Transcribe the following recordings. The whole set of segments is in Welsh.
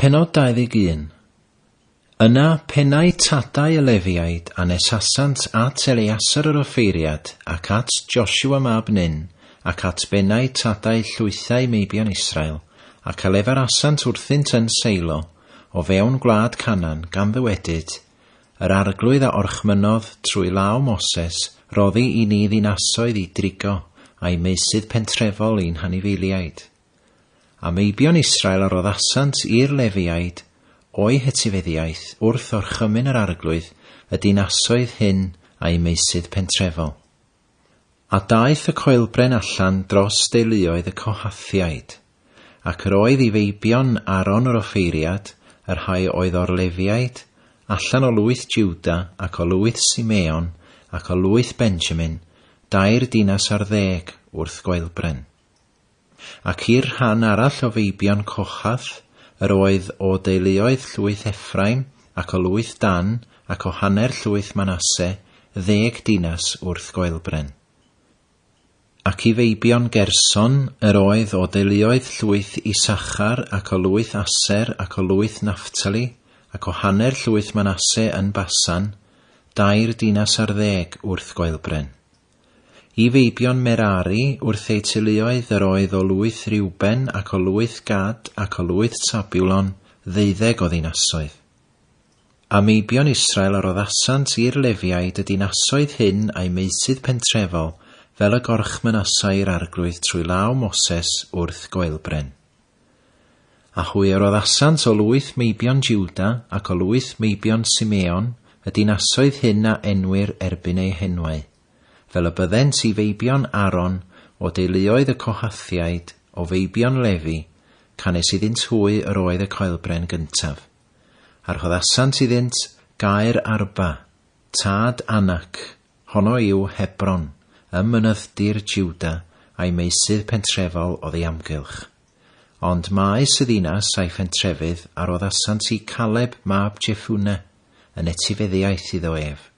Pennod 21. Yna pennau tadau y Lefiaid a nesasant at Eleasar yr offeiriad, ac at Josua mab Nun, ac at bennau tadau llwythau meibion Israel, ac a lefarasant wrthynt yn Seilo, o fewn gwlad Canaan, gan ddywedyd, Yr Arglwydd a orchmynnodd, trwy law Moses, roddi i ni ddinasoedd i drigo, a'u meysydd pentrefol i'n hanifeiliaid. A meibion Israel a roddasant i'r Lefiaid o'u hetifeddiaeth wrth orchymyn yr Arglwydd y dinasoedd hyn a'u meysydd pentrefol. A daeth y coelbren allan dros deuluoedd y Cohathiaid. Ac yr oedd i feibion Aaron yr offeiriad, y rhai oedd o'r Lefiaid, allan o lwyth Juda, ac o lwyth Simeon, ac o lwyth Benjamin, dair dinas ar ddeg wrth goelbren. Ac i'r rhan arall o feibion Cohath, yr oedd o deuluoedd llwyth Effraim, ac o lwyth Dan, ac o hanner llwyth Manasse, ddeg dinas wrth goelbren. Ac i feibion Gerson, yr oedd o deuluoedd llwyth Issachar, ac o lwyth Aser, ac o lwyth Nafftali, ac o hanner llwyth Manasse yn Basan, dair dinas ar ddeg wrth goelbren. I feibion Merari, wrth eu teuluoedd, yr oedd o lwyth Reuben, ac o lwyth Gad, ac o lwyth Sabulon, ddeuddeg o ddinasoedd. A meibion Israel a roddasant i'r Lefiaid y dinasoedd hyn a'u meysydd pentrefol, fel y gorchmynasai yr Arglwydd trwy law Moses wrth goelbren. A hwy a roddasant o lwyth meibion Juda, ac o lwyth meibion Simeon, y dinasoedd hyn a enwir erbyn eu henwau, fel y byddent i feibion Aaron, o deuluoedd y Cohathiaid, o feibion Lefi, canys iddynt hwy yr oedd y coelbren gyntaf. A rhoddasant iddynt Gaer Arba, tad Anac, honno yw Hebron, ym mynydd-dir Juda, a'i meysydd pentrefol oddi amgylch. Ond maes y ddinas a'i phentrefydd a roddasant i Caleb mab Jeffunne, yn etifeddiaeth iddo ef.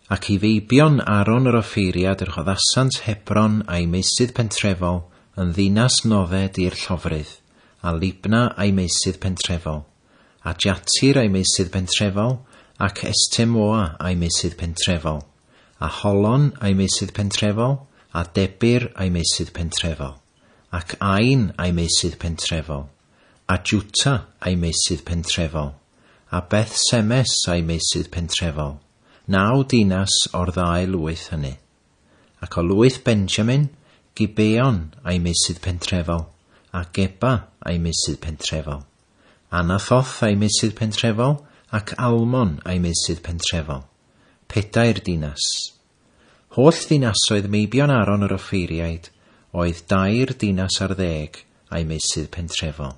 Ac i feibion Aaron yr offeiriad y rhoddasant Hebron a'i meysydd pentrefol yn ddinas Nodded i'r llofrudd, a Libna a'i meysydd pentrefol, a Jatir a'i meysydd pentrefol, ac Estemoa a'i meysydd pentrefol, a Holon a'i meysydd pentrefol, a Debir a'i meysydd pentrefol, ac Ain a'i meysydd pentrefol, a Jwta a'i meysydd pentrefol, a Beth Semes a'i meysydd pentrefol, naw dinas o'r ddau lwyth hynny. Ac o lwyth Benjamin, Gibeon a'i meysydd pentrefol, a Geba a'i meysydd pentrefol, Anathoth a'i meysydd pentrefol, ac Almon a'i meysydd pentrefol, pedair dinas. Holl ddinasoedd meibion Aaron yr offeiriaid oedd dair dinas ar ddeg a'i meysydd pentrefol.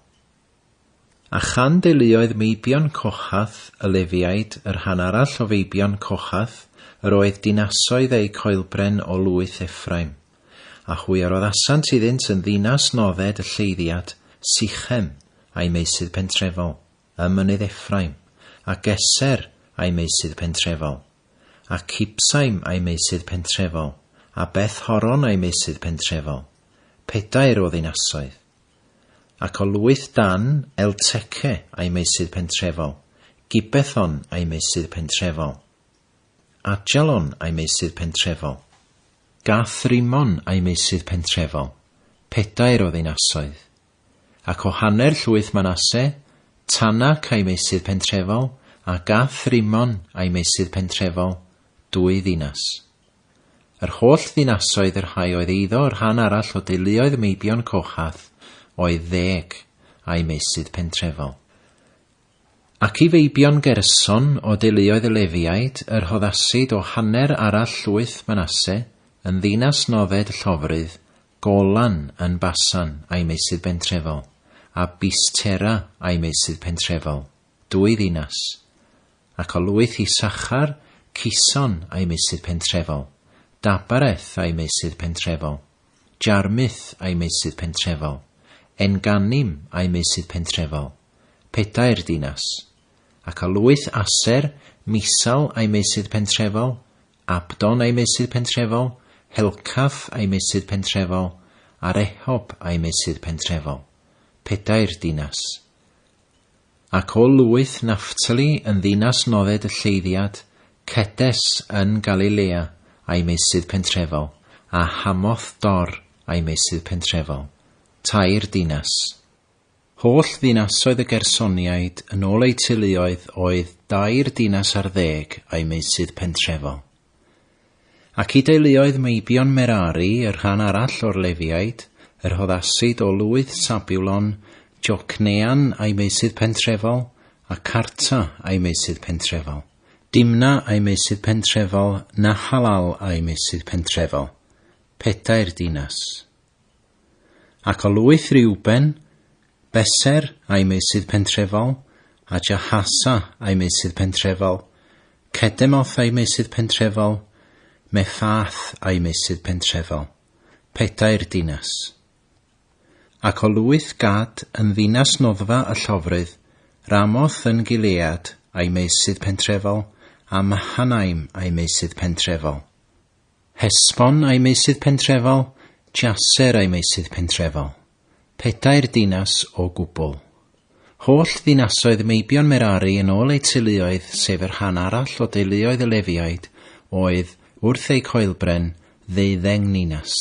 A chan deuluoedd meibion Cohath, y Lefiaid, y rhan arall o feibion Cohath, yr oedd dinasoedd eu coelbren o lwyth Effraim. A hwy a roddasant iddynt yn ddinas nodded y lleiddiad, Sichem, a'i meysydd pentrefol, ym mynydd Effraim, a Geser, a'i meysydd pentrefol, a Kibsaim, a'i meysydd pentrefol, a Beth-horon, a'i meysydd pentrefol, pedair o ddinasoedd. Ac o lwyth Dan, Elteke a'i meysydd pentrefol, Gibbethon a'i meysydd pentrefol, Ajalon a'i meysydd pentrefol, Gath-rimmon a'i meysydd pentrefol, pedair o ddinasoedd. Ac o hanner llwyth Manasse, Tanac a'i meysydd pentrefol, a Gath-rimmon a'i meysydd pentrefol, dwy ddinas. Yr holl ddinasoedd y rhai oedd eiddo y rhan arall o deuluoedd meibion Cohath oedd ddeg, a'u meysydd pentrefol. Ac i feibion Gerson o deuluoedd y Lefiaid y rhoddasid o hanner arall llwyth Manasse, yn ddinas nodded llofrudd, Golan yn Basan a'i meysydd bentrefol, a Bistera a'i meysydd pentrefol, dwy ddinas. Ac o lwyth Issachar, Cison a'i meysydd pentrefol, Dabareth a'i meysydd pentrefol, Jarmuth a'i meysydd pentrefol, Engannim a'i meysydd pentrefol, pedair dinas. Ac o lwyth Aser, Misal a'i meysydd pentrefol, Abdon a'i meysydd pentrefol, Helcath a'i meysydd pentrefol, a Rehob a'i meysydd pentrefol, pedair dinas. Ac o lwyth Nafftali yn ddinas nodded y lleiddiad, Cedes yn Galilea a'i meysydd pentrefol, a Hamoth Dor a'i meysydd pentrefol. Tair dinas. Holl ddinasoedd y Gersoniaid yn ôl eu teuluoedd oedd dair dinas ar ddeg a'u meysydd pentrefol. Ac i deuluoedd meibion Merari, y rhan arall o'r Lefiaid, y rhoddasid o lwyth Sabiwlon, Jocnean a'i meysydd pentrefol, a Carta a'i meysydd pentrefol, Dimna a'i meysydd pentrefol, Nahalal a'i meysydd pentrefol, pedair dinas. Ac o lwyth Reuben, Beser a'i meysydd pentrefol, a Jahasa a'i meysydd pentrefol, Cedemoth a'i meysydd pentrefol, Mephath a'i meysydd pentrefol, pedair dinas. Ac o lwyth Gad yn ddinas noddfa y llofrudd, Ramoth yn Gilead a'i meysydd pentrefol, a Mahanaim a'i meysydd pentrefol. Hesbon a'i meysydd pentrefol, Jaser a'i meysydd pentrefol. Pedair dinas o gwbl. Holl ddinasoedd meibion Merari yn ôl eu teuluoedd, sef y rhan arall o deuluoedd y Lefiaid, oedd, wrth eu coelbren, ddeuddeng ninas.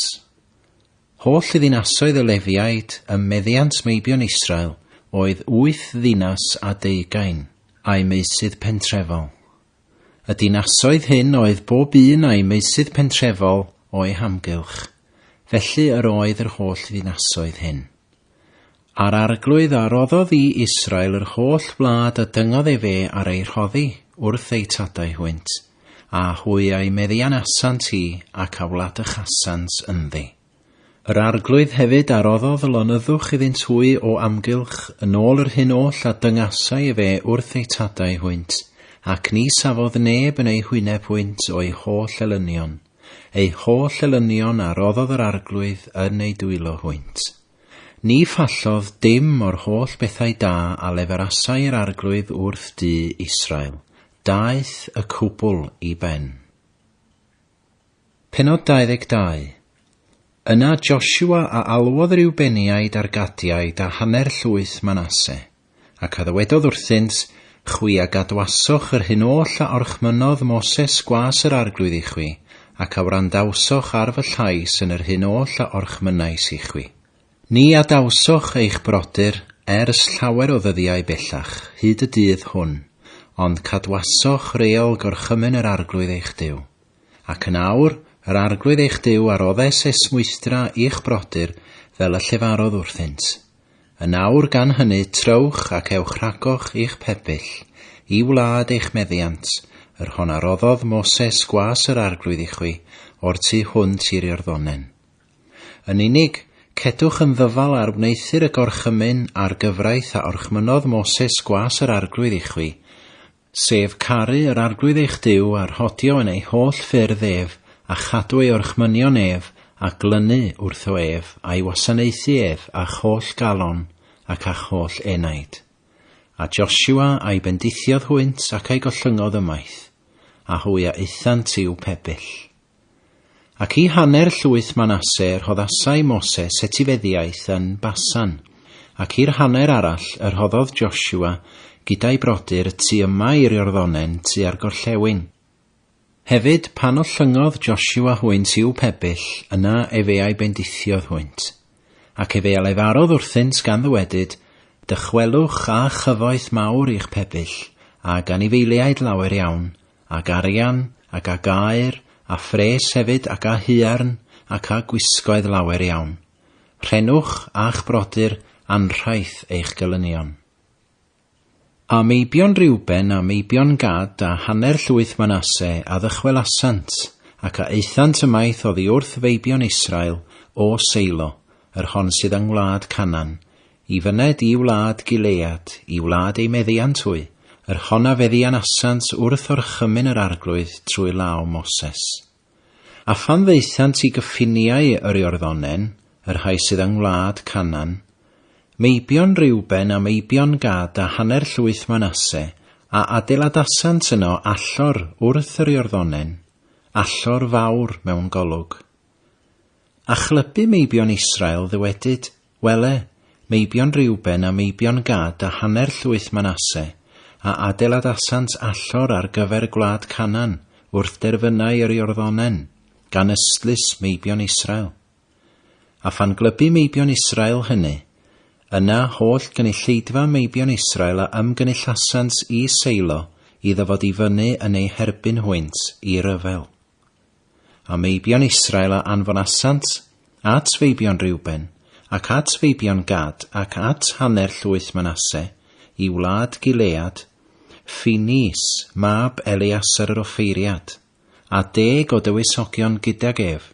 Holl ddinasoedd y Lefiaid ym meddiant meibion Israel oedd wyth ddinas a deugain, a'u meysydd pentrefol. Y dinasoedd hyn oedd bob un a'u meysydd pentrefol o'u hamgylch, felly yr oedd yr holl ddinasoedd hyn. A'r Arglwydd a roddodd i Israel yr holl wlad a dyngodd efe ar ei rhoddi wrth eu tadau hwynt, a hwy a'i meddianasant hi ac a wladychasant ynddi. Yr Arglwydd hefyd a roddodd lonyddwch iddynt hwy o amgylch, yn ôl yr hyn oll a dyngasai efe wrth eu tadau hwynt, ac ni safodd neb yn eu hwyneb hwynt o'u holl elynion. Eu holl elynion a roddodd yr Arglwydd yn eu dwylo hwynt. Ni phallodd dim o'r holl bethau da a leferasai yr Arglwydd wrth dŷ Israel. Daeth y cwbl i ben. Pennod 22. Yna Josua a alwodd yr Iwbeniaid a'r Gadiaid a hanner llwyth Manasse, ac a ddywedodd wrthynt, Chwi a gadwasoch yr hyn oll a orchmynnodd Moses gwas yr Arglwydd i chwi, ac a wrandawsoch ar fy llais yn yr hyn oll a orchmynnais i chwi. Ni adawsoch eich brodyr ers llawer o ddyddiau bellach, hyd y dydd hwn, ond cadwasoch reol gorchymyn yr Arglwydd eich Duw. Ac yn awr, yr Arglwydd eich Duw a roddes esmwythdra i'ch brodyr fel y llefarodd wrthynt. Yn awr gan hynny trowch ac ewch rhagoch i'ch pebyll, i wlad eich meddiant, yr hon a roddodd Moses gwas yr Arglwydd i chwi, o'r tu hwnt i'r Iorddonen. Yn unig, cedwch yn ddyfal ar wneuthur y gorchymyn a'r gyfraith a orchmynnodd Moses gwas yr Arglwydd i chwi, sef caru yr Arglwydd eich Duw a rhodio yn ei holl ffyrdd ef, a chadw ei orchmynion ef, a glynu wrtho ef, a'i wasanaethu ef â'ch holl galon ac â'ch holl enaid. A Josua a'i bendithiodd hwynt ac a'i gollyngodd ymaith, a hwy a aethant i'w pebyll. Ac i hanner llwyth Manasse rhoddasai Moses etifeddiaeth yn Basan, ac i'r hanner arall y rhoddodd Josua gyda'i brodyr tu yma i'r Iorddonen tua'r gorllewin. Hefyd, pan ollyngodd Josua hwynt i'w pebyll, yna efe a'i bendithiodd hwynt. Ac efe a lefarodd wrthynt gan ddywedyd, Dychwelwch â chyfoeth mawr i'ch pebyll, ag anifeiliaid lawer iawn, ag arian, ac ag aur, a phres hefyd, ac â haearn, ac â gwisgoedd lawer iawn. Rhennwch â'ch brodyr anrhaith eich gelynion. A meibion Reuben, a meibion Gad, a hanner llwyth Manasse, a ddychwelasant, ac a aethant ymaith oddi wrth feibion Israel, o Seilo, yr hon sydd yng ngwlad Canaan, I fyned i wlad Gilead, i wlad eu meddiant hwy, yr hon a feddianasant wrth orchymyn yr Arglwydd trwy law Moses. A phan ddaethant i gyffiniau yr Iorddonen, y rhai sydd yng ngwlad Canaan, meibion Reuben a meibion Gad a hanner llwyth Manasse a adeiladasant yno allor wrth yr Iorddonen, allor fawr mewn golwg. A chlybu meibion Israel ddywedyd, Wele, meibion Reuben a meibion Gad a hanner llwyth Manasse, a adeiladasant allor ar gyfer gwlad Canaan wrth derfynau yr Iorddonen, gan ystlys meibion Israel. A phan glybu meibion Israel hynny, yna holl gynulleidfa meibion Israel a ymgynullasant i Seilo i ddyfod i fyny yn eu herbyn hwynt i ryfel. A meibion Israel a anfonasant at feibion Reuben, ac at feibion Gad, ac at hanner llwyth Manasse, i wlad Gilead, Phinees, mab Eleasar yr offeiriad, a deg o dywysogion gydag ef,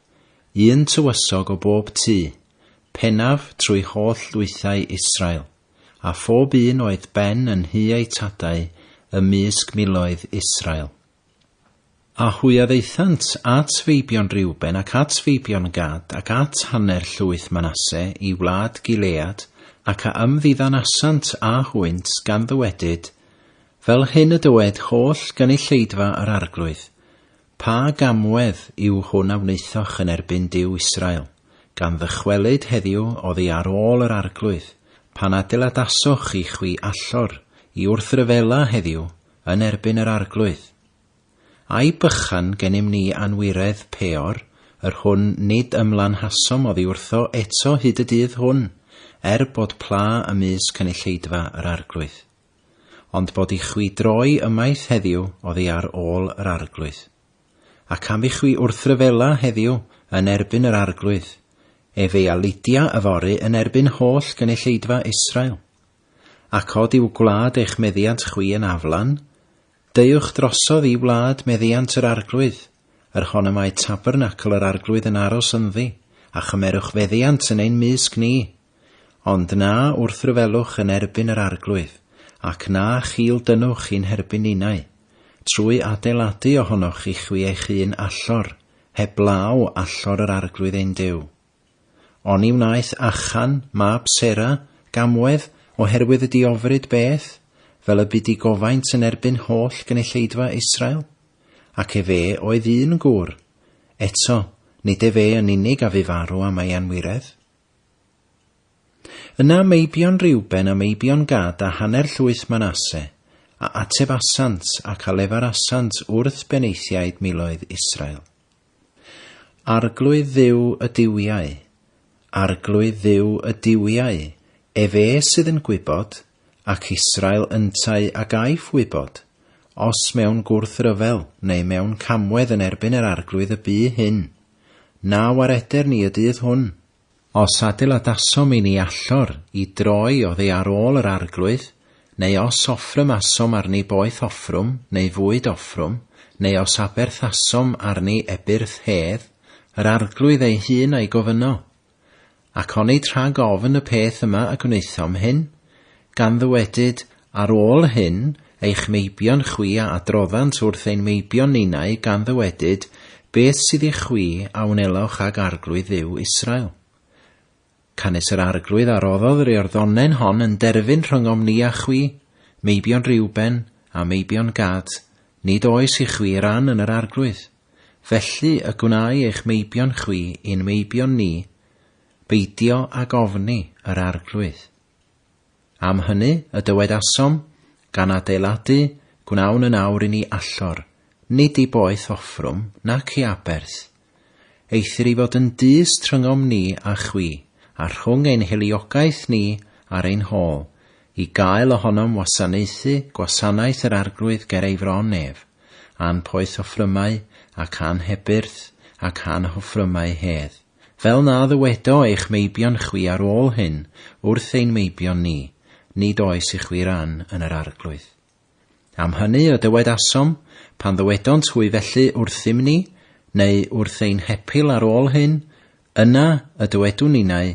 un tywysog o bob tŷ, pennaf trwy holl lwythau Israel, a phob un oedd ben yn nhŷ eu tadau ymysg miloedd Israel. A hwy a ddaethant at feibion Reuben ac at feibion Gad ac at hanner llwyth Manasse i wlad Gilead, ac a ymddiddanasant â hwynt, gan ddywedyd, Fel hyn y dywed holl gynulleidfa yr Arglwydd, Pa gamwedd yw hwn a wnaethoch yn erbyn Duw Israel, gan ddychwelyd heddiw oddi ar ôl yr Arglwydd, pan adeiladasoch i chwi allor i wrthryfela heddiw yn erbyn yr Arglwydd? Ai bychan gennym ni anwiredd Peor, yr hwn nid ymlanhasom oddi wrtho eto hyd y dydd hwn, er bod pla ymysg cynulleidfa yr Arglwydd? Ond bod i chwi droi ymaith heddiw oddi ar ôl yr Arglwydd. Ac am i chwi wrthryfela heddiw yn erbyn yr Arglwydd, efe a lidia yfory yn erbyn holl gynulleidfa Israel. Ac od yw gwlad eich meddiant chwi yn aflan, Deuwch drosodd i wlad meddiant yr Arglwydd, yr hon y mae tabernacl yr Arglwydd yn aros ynddi, a chymerwch feddiant yn ein mysg ni. Ond na wrthryfelwch yn erbyn yr Arglwydd, ac na chil dynwch i'n herbyn ninnau, trwy adeiladu ohonoch i chwi eich hun allor, heblaw allor yr Arglwydd ein Duw. Oni wnaeth Achan, mab Sera, gamwedd oherwydd y diofryd beth, fel y bu digofaint yn erbyn holl gynulleidfa Israel? Ac efe oedd un gŵr. Eto, nid efe yn unig a fu farw am ei anwiredd. Yna meibion Reuben a meibion Gad a hanner llwyth Manasse a atebasant ac a lefarasant wrth benaethiaid miloedd Israel. Arglwydd Dduw y duwiau, Arglwydd Dduw y duwiau, efe sydd yn gwybod, ac Israel yntau a gaiff wybod, os mewn gwrthryfel neu mewn camwedd yn erbyn yr Arglwydd y bu hyn. Na wareder ni y dydd hwn. Os adeiladasom i ni allor i droi oddi ar ôl yr Arglwydd, neu os offrymasom arni boeth offrwm neu fwyd offrwm, neu os aberthasom arni ebyrth hedd, yr Arglwydd ei hun a'i gofynno. Ac onid rhag ofn y peth yma y gwnaethom hyn? Gan ddywedyd, Ar ôl hyn, eich meibion chwi a adroddant wrth ein meibion ninnau, gan ddywedyd, Beth sydd i chwi a wneloch ag Arglwydd Dduw Israel? Canys yr Arglwydd a roddodd yr Iorddonen hon yn derfyn rhyngom ni a chwi, meibion Reuben a meibion Gad, nid oes i chwi ran yn yr Arglwydd. Felly y gwnâi eich meibion chwi i'n meibion ni beidio ag ofni yr Arglwydd. Am hynny, y dywedasom, gan adeiladu, gwnawn yn awr i ni allor, nid i boeth offrwm, nac i aberth. Eithr i fod yn dyst rhyngom ni a chwi, a rhwng ein hiliogaeth ni ar ein hôl, i gael ohonom wasanaethu gwasanaeth yr Arglwydd ger ei fron ef, a'n poeth offrymau, ac a'n hebyrth, ac a'n hoffrymau hedd. Fel na ddywedo eich meibion chwi ar ôl hyn wrth ein meibion ni, Nid oes i chwi ran yn yr Arglwydd. Am hynny y dywedasom, pan ddywedont hwy felly wrthym ni, neu wrth ein hepil ar ôl hyn, yna y dywedwn ninnau,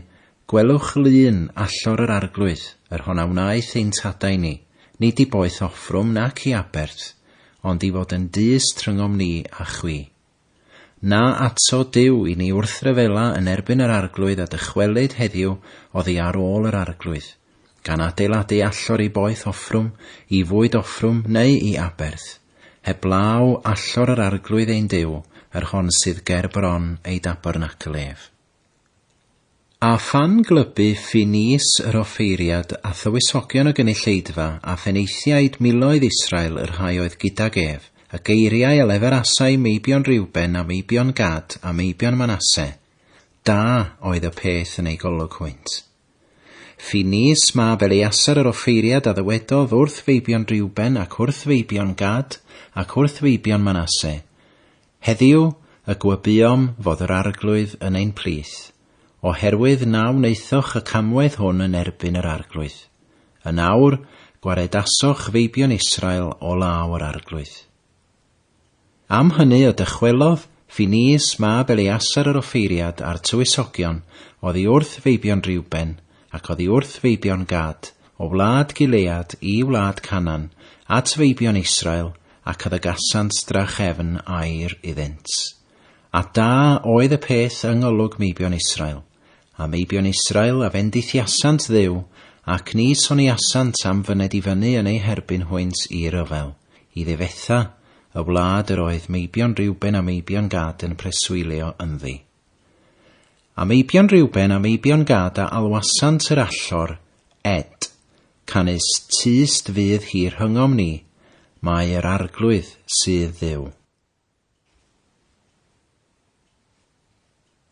Gwelwch lun allor yr Arglwydd, yr hon a wnaeth ein tadau ni, nid i boeth offrwm nac i aberth, ond i fod yn dyst rhyngom ni a chwi. Na ato Duw i ni wrthryfela yn erbyn yr Arglwydd a dychwelyd heddiw oddi ar ôl yr Arglwydd, gan adeiladu allor i boeth offrwm, i fwyd offrwm, neu i aberth, heblaw allor yr Arglwydd ein Duw, yr hon sydd ger bron ei dabernacl ef. A phan glybu Phinees yr offeiriad a thywysogion y gynulleidfa a phenaethiaid miloedd Israel y rhai oedd gydag ef, y geiriau a leferasai meibion Reuben a meibion Gad a meibion Manasse, da oedd y peth yn eu golwg hwynt. Phinees mab Eleasar yr offeiriad a ddywedodd wrth feibion Reuben ac wrth feibion Gad ac wrth feibion Manasse, Heddiw y gwybuom fod yr Arglwydd yn ein plith, oherwydd na wnaethoch y camwedd hwn yn erbyn yr Arglwydd. Yn awr, gwaredasoch feibion Israel o law yr Arglwydd. Am hynny y dychwelodd Phinees mab Eleasar yr offeiriad a'r tywysogion oddi wrth feibion Reuben ac oddi wrth feibion Gad, o wlad Gilead i wlad Canaan, at feibion Israel, ac a ddygasant drachefn air iddynt. A da oedd y peth yng ngolwg meibion Israel. A meibion Israel a fendithiasant Dduw, ac ni soniasant am fyned i fyny yn eu herbyn hwynt i ryfel, i ddifetha y wlad yr oedd meibion Reuben a meibion Gad yn preswylio ynddi. A meibion Reuben a meibion Gad a alwasant yr allor, Ed, canys tyst fydd hi rhyngom ni, mai yr Arglwydd sydd Dduw.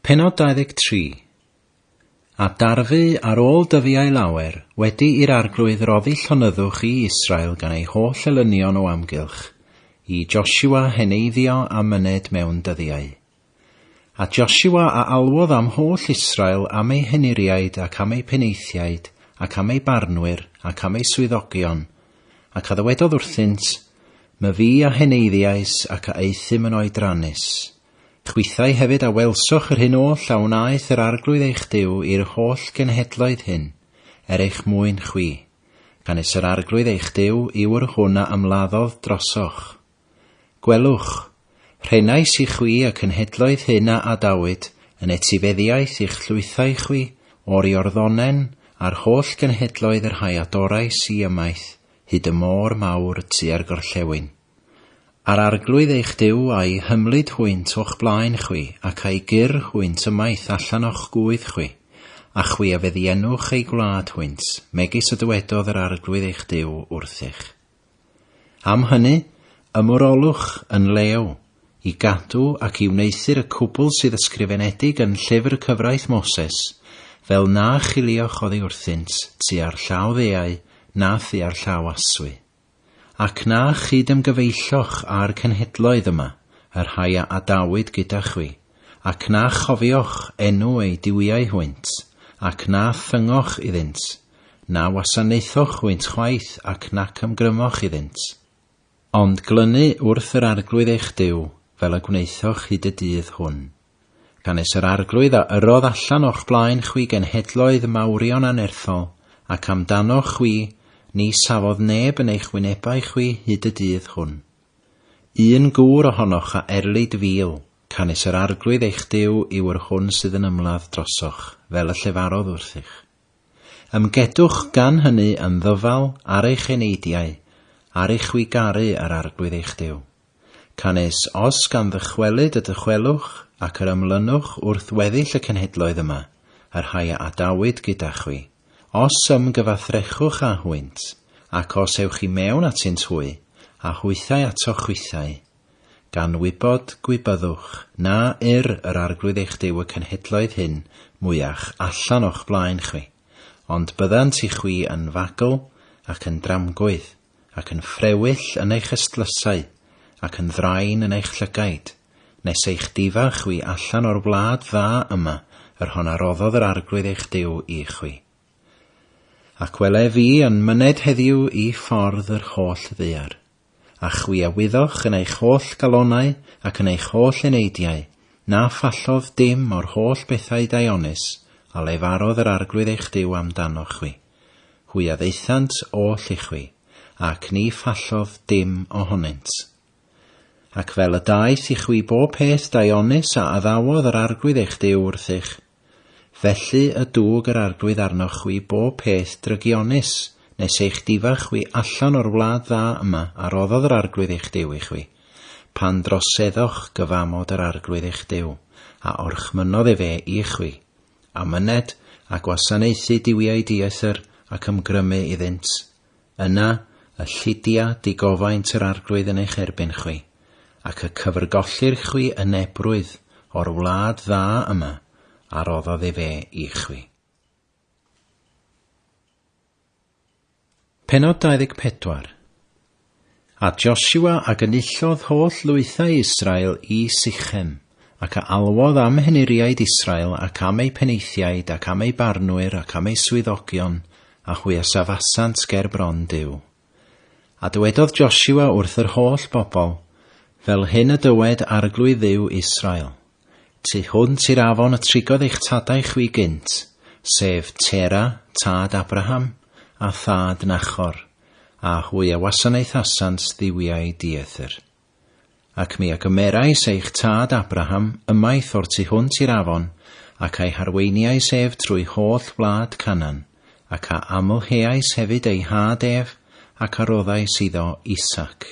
Pennod 23. A darfu ar ôl dyddiau lawer, wedi i'r Arglwydd roddi llonyddwch i Israel gan ei holl elynion o amgylch, i Josua heneiddio a myned mewn dyddiau. A Josua a alwodd am holl Israel, am ei henuriaid, ac am ei phenaethiaid, ac am ei barnwyr, ac am ei swyddogion, ac a ddywedodd wrthynt, Myfi a heneiddiais ac a euthum yn oedrannus. Chwithau hefyd a welsoch yr hyn oll a wnaeth yr Arglwydd eich Duw i'r holl genhedloedd hyn, er eich mwyn chwi. Canys yr Arglwydd eich Duw yw yr hwn a ymladdodd drosoch. Gwelwch, rhenais i chwi y cenhedloedd hyn a adawyd yn etifeddiaeth i'ch llwythau chwi o'r Iorddonen a'r holl genhedloedd y rhai a dorais i ymaith hyd y môr mawr tua'r gorllewin. A'r Arglwydd eich Duw a'i hymlid hwynt o'ch blaen chwi, ac a'i gyr hwynt ymaith allan o'ch gŵydd chwi, a chwi a feddiennwch eu gwlad hwynt, megis y dywedodd yr Arglwydd eich Duw wrthych. Am hynny, ymwrolwch yn lew, i gadw ac i wneuthur y cwbl sydd ysgrifenedig yn llyfr cyfraith Moses, fel na chilioch oddi wrthynt tua'r llaw ddeau na thua'r llaw aswy. Ac na chyd-ymgyfeilloch â'r cenhedloedd yma, y rhai a adawyd gyda chwi, ac na chofioch enw eu duwiau hwynt, ac na thyngoch iddynt, Na wasanaethoch hwynt chwaith ac nac ymgrymoch iddynt. Ond glynu wrth yr Arglwydd eich Duw, fel y gwnaethoch hyd y dydd hwn. Canys yr Arglwydd a yrrodd allan o'ch blaen chwi genhedloedd mawrion annerthol, ac amdanoch chwi, ni safodd neb yn eich wynebau chwi hyd y dydd hwn. Un gŵr ohonoch a erlid fil, canys yr Arglwydd eich Duw yw yr hwn sydd yn ymladd drosoch, fel y llefarodd wrthych. Ymgedwch gan hynny yn ddyfal ar eich eneidiau, ar i chwi garu yr Arglwydd eich Duw. Canys os gan ddychwelyd y dychwelwch ac yr ymlynwch wrth weddill y cenhedloedd yma, y rhai a adawyd gyda chwi, os ymgyfathrechwch â hwynt, ac os ewch i mewn atynt hwy, a hwythau atoch chwithau, Gan wybod, gwybyddwch, na ŷr yr Arglwydd eich Duw y cenhedloedd hyn mwyach allan o'ch blaen chwi, ond byddant i chwi yn fagl ac yn dramgwydd, ac yn ffrewyll yn eich ystlysau, ac yn ddrain yn eich llygaid, nes eich difa chwi allan o'r wlad dda yma, yr hon a roddodd yr Arglwydd eich Duw i chwi. Ac wele fi yn myned heddiw i ffordd yr holl ddaear. A chwi a wyddoch yn eich holl galonnau ac yn eich holl eneidiau, na phallodd dim o'r holl bethau daionus a lefarodd yr Arglwydd eich Duw am danoch chwi. Hwy a ddaethant oll i chwi, ac ni phallodd dim ohonynt. Ac fel y daeth i chwi bob peth daionus a addawodd yr Arglwydd eich Duw wrthych, Felly y dwg yr Arglwydd arnoch chwi bob peth drygionus, nes eich difa chwi allan o'r wlad dda yma a roddodd yr Arglwydd eich Duw i chwi, pan droseddoch gyfamod yr Arglwydd eich Duw, a orchmynnodd efe i chwi, a myned a gwasanaethu duwiau dieithr ac ymgrymu iddynt, yna y llidia digofaint yr Arglwydd yn eich erbyn chwi, ac y cyfrgollir chwi yn ebrwydd o'r wlad dda yma a roddodd efe i chwi. Pennod 24. A Josua a gynullodd holl lwythau Israel i Sichem, ac a alwodd am henuriaid Israel, ac am eu penaethiaid, ac am eu barnwyr, ac am eu swyddogion, a hwy a safasant ger bron Duw. A dywedodd Josua wrth yr holl bobl, Fel hyn y dywed Arglwydd Dduw Israel, Tu hwnt i'r afon y trigodd eich tadau chwi gynt, sef Tera, tad Abraham, a thad Nachor, a hwy a wasanaethasant dduwiau dieithr. Ac mi a gymerais eich tad Abraham ymaith o'r tu hwnt i'r afon, ac a'i harweiniais ef trwy holl wlad Canaan, ac a amlheais hefyd ei had ef, ac a roddais iddo Isaac.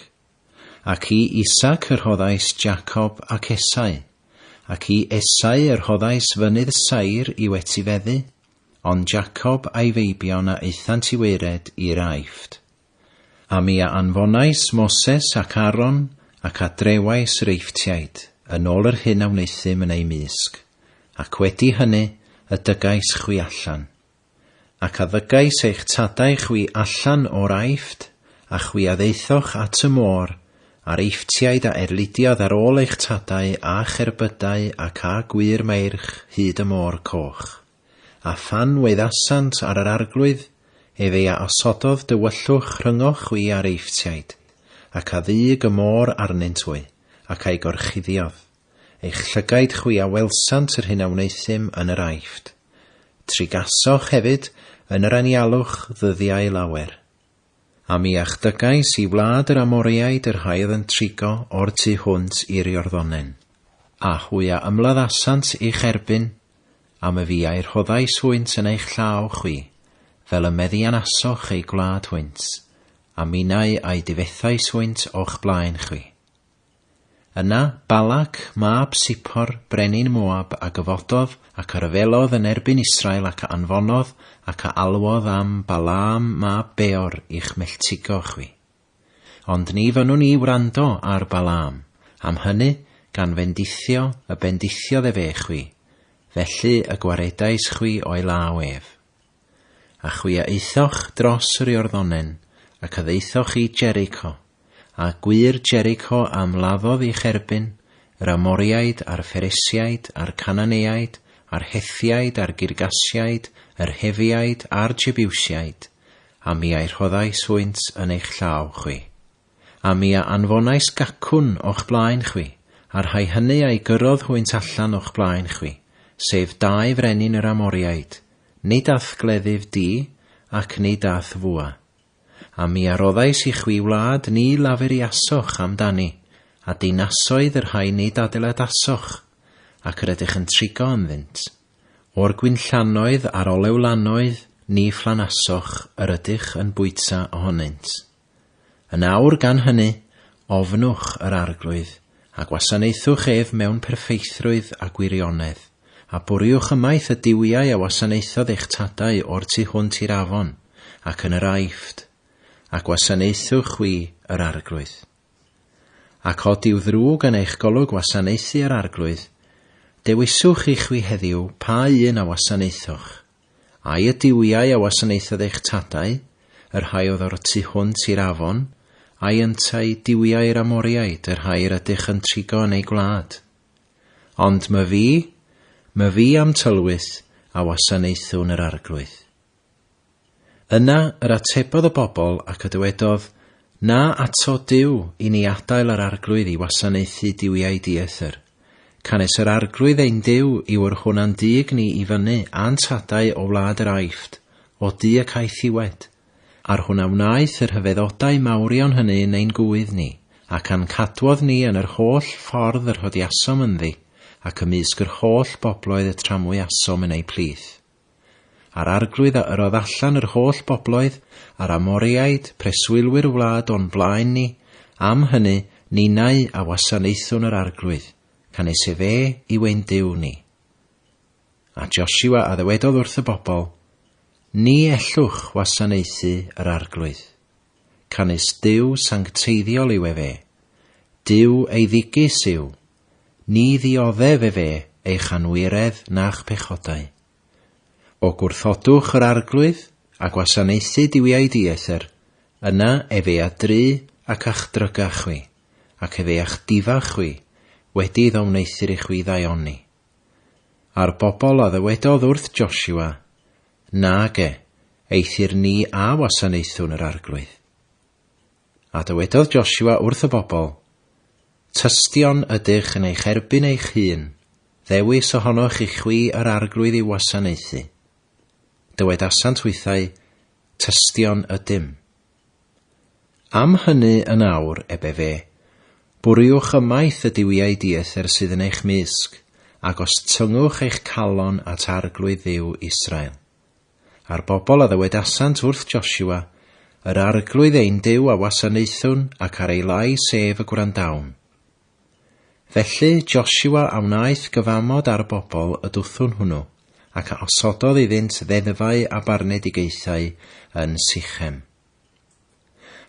Ac i Isaac y rhoddais Jacob ac Esau, ac i Esau y rhoddais fynydd Seir i'w etifeddu, ond Jacob a'i feibion a aethant i waered i'r Aifft. A mi a anfonais Moses ac Aaron, ac a drewais yr Eifftiaid, yn ôl yr hyn a wneuthum yn eu mysg, ac wedi hynny y dygais chwi allan. Ac a ddygais eich tadau chwi allan o'r Aifft, a chwi a ddaethoch at y môr, a'r Eifftiaid a erlidiodd ar ôl eich tadau a cherbydau ac a gwŷr meirch hyd y môr coch. A phan weddasant ar yr Arglwydd, efe a osododd dywyllwch rhyngoch chwi a'r Eifftiaid, ac a ddug y môr arnynt hwy, ac a'i gorchuddiodd. Eich llygaid chwi a welsant yr hyn a wneuthum yn yr Aifft. Trigasoch hefyd yn yr anialwch ddyddiau lawer. A mi a'ch dygais i wlad yr Amoriaid y rhai oedd yn trigo o'r tu hwnt i'r Iorddonen. A hwy a ymladdasant i'ch erbyn, am y fi a'i rhoddais hwynt yn eich llaw chwi, fel y meddianasoch eu gwlad hwynt, a minnau a'i difethais hwynt o'ch blaen chwi. Yna Balac, mab Sippor, brenin Moab, a gyfododd ac a ryfelodd yn erbyn Israel ac a anfonodd ac a alwodd am Balaam mab Beor i'ch melltigo chwi. Ond ni fynnwn i wrando ar Balaam, am hynny, gan fendithio y bendithiodd efe chwi, felly y gwaredais chwi o'i law ef. A chwi a aethoch dros yr Iorddonen, ac a ddaethoch i Jericho, a gwŷr Jericho a ymladdodd i'ch erbyn, yr Amoriaid, a'r Pheresiaid, a'r Cananeaid, a'r Hethiaid, a'r Girgasiaid, yr Hefiaid, a'r Jebusiaid, a mi a'u rhoddais hwynt yn eich llaw chwi. A mi a anfonais gacwn o'ch blaen chwi, a'r rhai hynny a'i gyrrodd hwynt allan o'ch blaen chwi, sef dau frenin yr Amoriaid, nid a'th gleddyf di, ac nid a'th fwa. A mi a roddais i chwi wlad ni lafuriasoch am dani, a dinasoedd y rhai nid adeiladasoch, ac yr ydych yn trigo ynddynt. O'r gwinllannoedd a'r olewlannoedd ni phlanasoch yr ydych yn bwyta ohonynt. Yn awr gan hynny, ofnwch yr Arglwydd, a gwasanaethwch ef mewn perffeithrwydd a gwirionedd, a bwriwch ymaith y duwiau a wasanaethodd eich tadau o'r tu hwnt i'r afon, ac yn yr Aifft, a gwasanaethwch chwi yr Arglwydd. Ac od yw ddrwg yn eich golwg wasanaethu yr Arglwydd, dewiswch i chwi heddiw pa un a wasanaethoch, Ai y duwiau a wasanaethodd eich tadau, y rhai oedd o'r tu hwnt i'r afon, ai yntau duwiau'r Amoriaid, y rhai yr ydych yn trigo yn eu gwlad? Ond myfi, myfi a'm tylwyth, a wasanaethwn yr Arglwydd. Yna yr atebodd y bobl ac y dywedodd, Na ato Duw i ni adael yr Arglwydd i wasanaethu duwiau dieithr. Canys yr Arglwydd ein Duw yw yr hwn a'n dug ni i fyny a'n tadau o wlad yr Aifft, o du y caethiwed, a'r hwn a wnaeth y rhyfeddodau mawrion hynny yn ein gŵydd ni, ac a'n cadwodd ni yn yr holl ffordd yr hodiasom ynddi, ac ymysg yr holl bobloedd y tramwyasom yn eu plith. A'r Arglwydd a yrrodd allan yr holl bobloedd, a'r Amoriaid, preswylwyr y wlad o'n blaen ni, am hynny, ninnau a wasanaethwn yr Arglwydd, canys efe yw ein Duw ni. A Josua a ddywedodd wrth y bobl, Ni ellwch wasanaethu yr Arglwydd. Canys Duw sancteiddiol yw efe. Duw eiddigus yw. Ni ddioddef efe eich anwiredd na'ch pechodau. O gwrthodwch yr Arglwydd a gwasanaethu duwiau dieithr, yna efe a dry ac a'ch dryga chwi, ac efe a'ch difa chwi, wedi iddo wneuthur i chwi ddaioni. A'r bobl a ddywedodd wrth Josua, Nage, eithr ni a wasanaethwn yr Arglwydd. A dywedodd Josua wrth y bobl, Tystion ydych yn eich erbyn eich hun, ddewis ohonoch i chwi yr Arglwydd i'w wasanaethu. Dywedasant hwythau, Tystion ydym. Am hynny yn awr, ebe fe, bwriwch ymaith y duwiau dieithr sydd yn eich mysg, a gostyngwch eich calon at Arglwydd Dduw Israel. A'r bobl a ddywedasant wrth Josua, Yr Arglwydd ein Duw a wasanaethwn, ac ar ei lais ef y gwrandawn. Felly Josua a wnaeth gyfamod â'r bobl y dwthwn hwnnw, ac a osododd iddynt ddeddfau a barnedigaethau yn Sichem.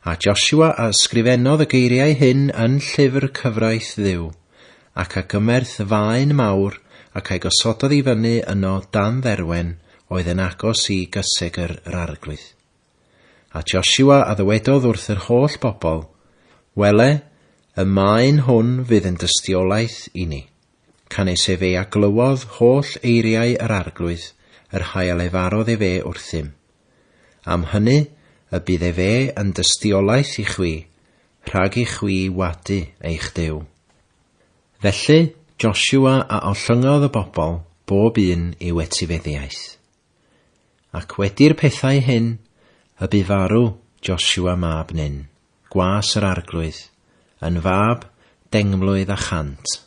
A Josua a ysgrifennodd y geiriau hyn yn llyfr cyfraith Dduw, ac a gymerth faen mawr, ac a'i gosododd i fyny yno dan dderwen oedd yn agos i gysegr yr Arglwydd. A Josua a ddywedodd wrth yr holl bobl, Wele, y maen hwn fydd yn dystiolaeth i ni. Canys efe a glywodd holl eiriau yr Arglwydd, yr rhai a lefarodd efe wrthym. Am hynny, y bydd efe yn dystiolaeth i chwi, rhag i chwi wadu eich Duw. Felly, Josua a ollyngodd y bobl, bob un i'w etifeddiaeth. Ac wedi'r pethau hyn, y bu farw Josua mab Nun, gwas yr Arglwydd, yn fab dengmlwydd a chant,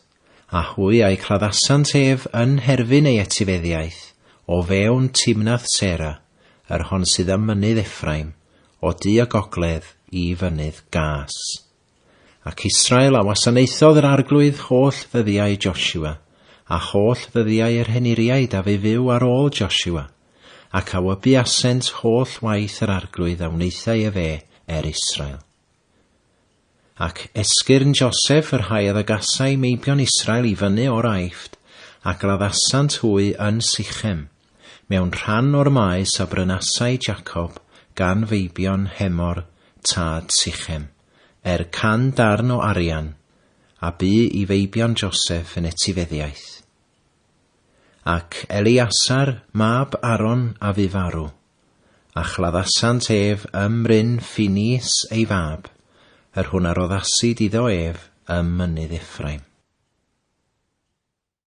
a hwy a'i claddasant ef yn nherfyn ei etifeddiaeth, o fewn Timnath Sera, yr hon sydd ym mynydd Effraim, o du y gogledd i fynydd Gaas. Ac Israel a wasanaethodd yr Arglwydd holl ddyddiau Josua, a holl ddyddiau yr henuriaid a fu fyw ar ôl Josua, ac a wybuasent holl waith yr Arglwydd a wnaethai efe er Israel. Ac esgyrn Joseph y rhai a ddygasai meibion Israel i fyny o'r Aifft, a gladdasant hwy yn Sichem, mewn rhan o'r maes a brynasai Jacob gan feibion Hemor tad Sichem. er can darn o arian, a bu i feibion Joseph yn etifeddiaeth. Ac Eleasar mab Aaron a fu farw, a chladdasant ef ym mryn Phinees ei fab, yr hwn a roddasid iddo ef ym mynydd Ephraim.